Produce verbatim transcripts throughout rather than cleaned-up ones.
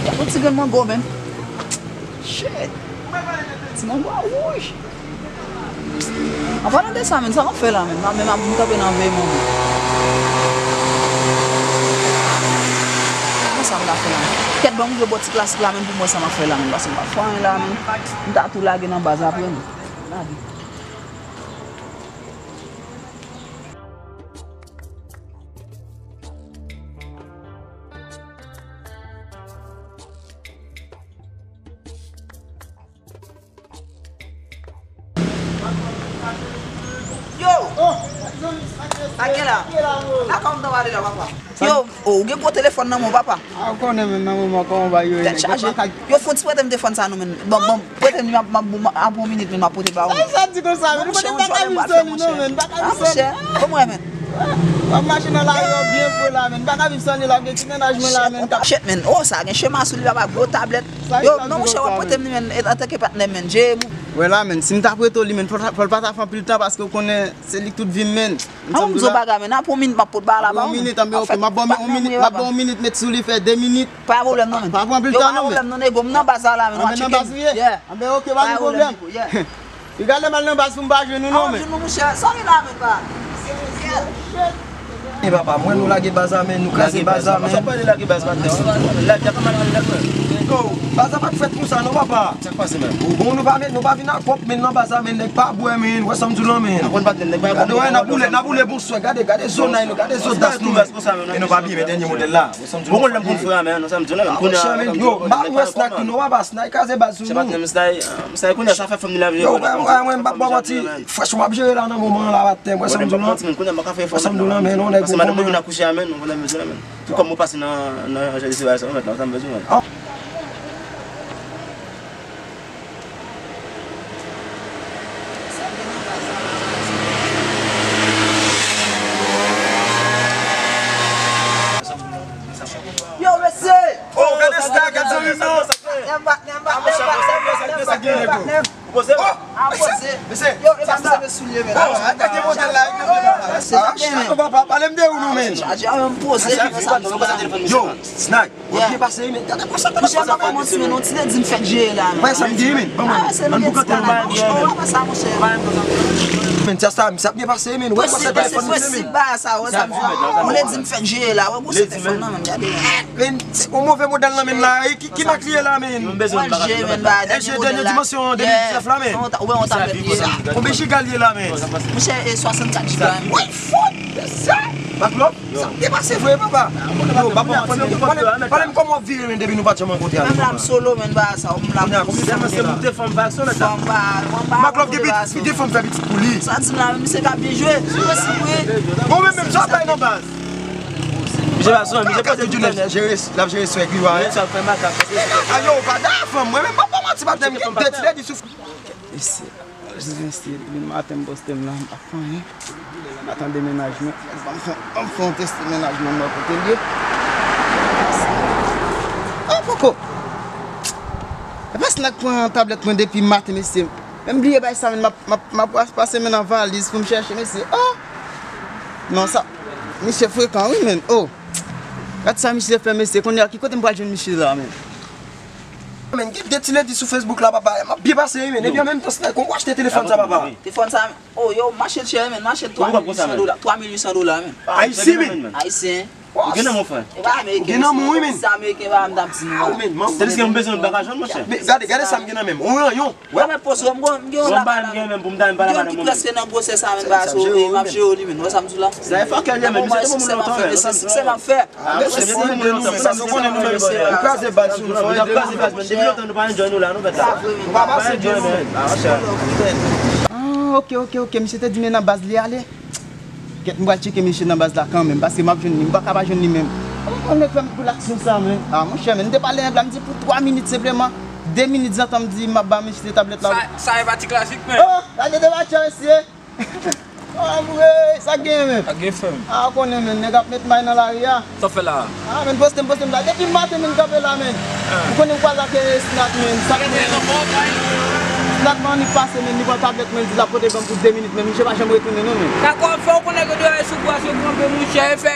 Gad yon ti grenn mango, menn. Shit. Ti mango a wouj. An palan de sa, menn, sa m ap fè la, menn? M ap, m ap, m kanpe nan veye mango. Sa m ta fè la, menn? Kèt, ban m rive bò ti klasik la, menn, pou m wè sa m ap fè la, menn. Paske m pa fè anyen la, menn. M ta tou lage nan baz apre, menn. Lage. Yo! Sa gen la? Lakòm nan pale la, papa. Yo, oh, ou gen gwo telefòn nan men w, papa. A, ou konnen menm nan moman kòman bagay yo ye, nèg yo pa ka. Yo, fon ti prete m telefòn sa non, menn. Bon, bon, prete m li, m ap, m ap, m ap, ap yon minit, menn, m ap pote ba ou. Sa, sa di konsa, menn. Ou konnen m pa ka viv san li non, menn. M pa ka viv san li. Ban m wè, menn. W ap mache nan lari a byen fre la, menn. M pa ka viv san li la, gen ti mennaj mwen la, menn. Shit, menn. Oh, sa gen chema sou li, papa, gwo tablèt. Yo, non, monchè, w ap prete m li, menn, antanke patnè, menn. Jere m. Wè la, menn, si m ta prete w li, menn, fò, fò l pa ta fè anpil tan, paske w konnen se li k tout vi m, menn. An, m di w bagay, menn, ap yon minit m ap pot ba la ba ou, menn. Yon minit, anben, ok, m ap ba w yon minit, m ap ba w yon minit, met sou li, fè de minit. Pa gen pwoblèm non, menn. Pa pran anpil tan non, menn. Pa gen pwoblèm non, nego, m nan baz la la, menn. W ap tcheke m. Yeah. Anben, ok, pa gen pwoblèm. Piga lè m al nan baz pou m pa jwenn ou non, menn. An, jwenn nou, monchè. Sa gen la, menn, pa. E papa, m wè nou lage baz la, menn, nou kraze baz la, menn. Sa w pale lage baz, patnè? Lage a pa mal ale, nèg, menn. Yo, baz la pa t fèt konsa non, papa. Sa k pase, menn? Bon, nou pa met, nou pa vin ak kòk, menn, nan baz la, menn, nèg pa bwè, menn. Wè sa m di w lan, menn. Gade, wè, n ap boule, n ap boule bon swè. Gade, gade zo nay nou, gade zo das nou, menn. E nou pa bliye, men, dènye modèl la. Wè sa m di w lan, frè. Bon, lè m konn frè a, menn, wè sa m di w lan, menn. Kounye a, yo, m pa wè Snack tou non, papa. Snack kraze baz tou, non. Patnè, m Snack, m Snack, kounye a, sa fè fanm li la vle. Yo, mwen, mwen, m p ap ba w manti. Frèch, w ap jere la nan moman an la, patnè. Wè sa m di w lan. Wè sa m di w lan, men, non, nèg ou konnen. Paske madanm mwen vin akouche a, menn, ou konnen m bezwen la, menn. Tou kòm mwen pase nan, nan jan de se bagay sa, ou mèt la, sa m bezwen, menn. Yo, mesye! Oh, gade sa, gade sa, gade sa. Patnè m, patnè m, patnè m, patnè m, patnè m, patnè m. Ou poze? Oh! A, poze. Mesye, mesye. Yo, e pa sa, mesye, soulye, men. Oh, atake modèl la, e pa sa. Ah, chato, papa, pale m de ou non, men. Chaje a menm poze. Yo, Snack, w ap byen pase, men. Gade konsa, gade konsa, men. Monchè, pa manti, men, non, ti nèg di m fèk jere la, men. Wè sa m di, men. Ban mwen, men. Ban m pou kote m. Papa, pa sa, monchè. Men, ti a sa, misye ap byen pase, men. Wè konsa telefòn li, men. Prensip, prensip ba sa, wè sa m di. Ou le di m fèk jere la, wè konsa telefòn nan, men. Gade. Men, se yon move modèl nan men la, e ki, ki mak li ye la, men? Mwen bezwen bagay, men. L G, dènye dimansyon, de mil disnèf la, men. Ou wè yon tablèt li ye la. Konbyen jiga li ye la, men? Monchè, e swasannkat jiga, men. Woy, fout! Sa! Maklòv? Sa depase vre, papa. Yo, papa, pale m kòman w ap viv, men, depi nou pa t janm rankontre a. Menm la, m solo, men, ba sa, m la. Sèlman se moute fanm pa aksyon, nèg la. Maklòv gen pitit, gen fanm fè pitit pou li. Sa di m la, men, misye ka byen jwe. Mwen si vre. Bon, men, menm sa w bay nan baz. Misye pa swen, misye pa swen. L ap jere, l ap jere swag li, wa. Misye ap fè makak. A yo, pa da fanm, mwen menm pa, pa manti, pa tèm gen de ti lèdi sou. Mesye, jodi mesye, depi maten m poste m la, m pa fè anyen. M pa tande mennaj mwen. M pa fè, m fè yon teste mennaj mwen, m wè kote l ye. Ah, poko. E pa Snack pran tablèt mwen depi maten, mesye. Men m bliye bay sa, men m ap, m ap, m ap pase men nan valiz pou m chèche, mesye. Oh! Non, sa, misye frekan, wi, men. Oh! Gad sa misye fè, mesye. Kounye a, ki kote m pral jwenn misye la, men? Men, gen de ti lèdi sou Facebook la, papa. M ap byen pase, wi, men. Epi an menm tan, Snack, ou achte telefòn sa, papa? Telefòn sa, oh, yo, m achte l chè, men. M achte l twa mil uit san dola. Twa mil uit san dola, men. Ayisyen, men. Ayisyen. Ou gen nan men w, frè. E pa ameriken, ou gen nan men w, wi, men. Si ameriken pa, m t ap di nou, ah, men, man. Tèlske m bezwen bagay jòn, monchè. Men, gade, gade sa m gen nan men m. Yon ranyon. Wè. Mwen poze, m gen, m gen yon labalab. Yon bagay m gen menm pou m ta, m pa labalab. Yon ki prèske nan gwosè sa, men, ba, so, e m ap jere w li, men. Wè sa m di w la? Sa e fòkè l ye, men. Misye te bon moun lontan, men. Se siksè m ap fè. Ah, men se bon moun lontan, men. Sa se konnen nou menm. Ou kraze baz sou nou, fò ede nou. Depi lontan nou pa enjoy nou la, nou mèt la. Nou pa pase byen, non. Ah, ok, ok, ok. Misye te di men nan baz li ale. Kèt, m pral tcheke mesye nan baz la kanmenm, paske m ap jwenn li, m pa ka pa jwenn li menm. Kòman nèg fè m kou l aksyon sa, men? Ah, monchè, men, m te pale nèg la, m di pou twa minit senpleman, de minit zantan m di m ap ba mesye tablèt la. Sa, sa e pati klasik, men. Oh, gade de match, mesye. Oh, mwe, sa k genyen, men? Sa k gen, frè m? Ah, ou konnen, men, nèg ap met may nan lari a. Sa w fè la a? Ah, men, poste m, poste m la. Depi maten, men, m kanpe la, men. Ah. Ou konnen m kwaze ak Snack, men. Sa k genyen? Snack, men, li pase, men, li pran tablèt mwen, li di l ap pote ban m pou de minit, men misye pa janm retounen, non, men. Sa k w ap fè, ou konnen ke de ay sou bwa, se kanpe, monchè, e fè.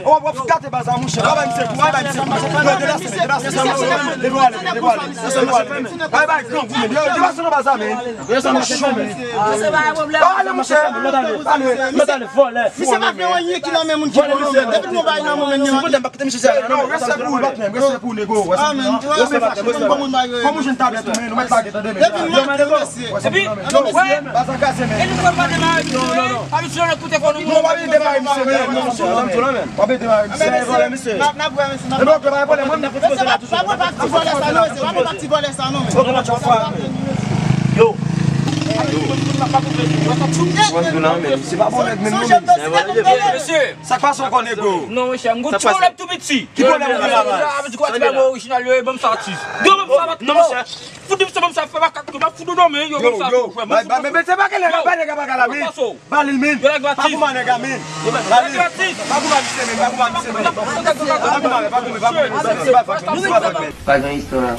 misye. W ap, w ap gate baz la, monchè. Bay misye kou, bay misye kou. Yo, delase, delase, delase, delase, delase, delase. Bay, bay, gran gou, men. Yo, delase nan baz la, men. Yo, sa nan chon, men. Ale, monchè. Ale, ale, vòlè. Misye pa fè anyen ki nan men moun ki vòlè, men. Depi nou bay nan men moun, men. Kite misye sa, non, non, respè pou ou, patnè, respè pou ou, nego, respè pou ou. Ah, men, respè, respè pou ou. Kòm ou jwenn tablèt ou, men, nou mèt lage, tande, men. Epi, nou mèt lage, mesye. Epi, non, mesye, baz la kraze, men. E nou pral pa demare, mesye. Non, non, non. Abitye, nou koute fò nou. Non, w ap demare, mesye, men, non, mesye, w ap demare, mesye. N ap, n ap wè, mesye. E bon, ok, pa gen pwoblèm, mwen, m ap fè ti koze la toujou. Pa pran pa ti vòlè sa, non, mesye, pa pran pa ti vòlè sa, non, mesye. Ok, mwen, tchòf, yo. Mwen, di la, men, se pa bon nèg, men, non, men. Mesye. Sa k pase ankò, nego? Non, monchè, m gon ti pwoblèm tou piti. Ki pwoblèm ou gen la, baz? Avèk ti kwa ti pa bon orijinal yo, e ban m sa atis. Yo, ban m sa, non, monchè. Fout di m sa, ban m sa, fè makak, yo, m ap fout ou nan men, yo, ban m sa tou, frè. Yo, yo, men se pa gen nèg, pa nèg, pa la, men. Ba li l, men. Yo, la gratis. Pa pou ma nèg la, men. Ba li l. Gratis. Pa pou ma misye, men. Pa pou ma misye, men. Pa pou ma, pa pou, pa pou, pa pou, pa pou, pa pou, pa pou. Pa gen istwa.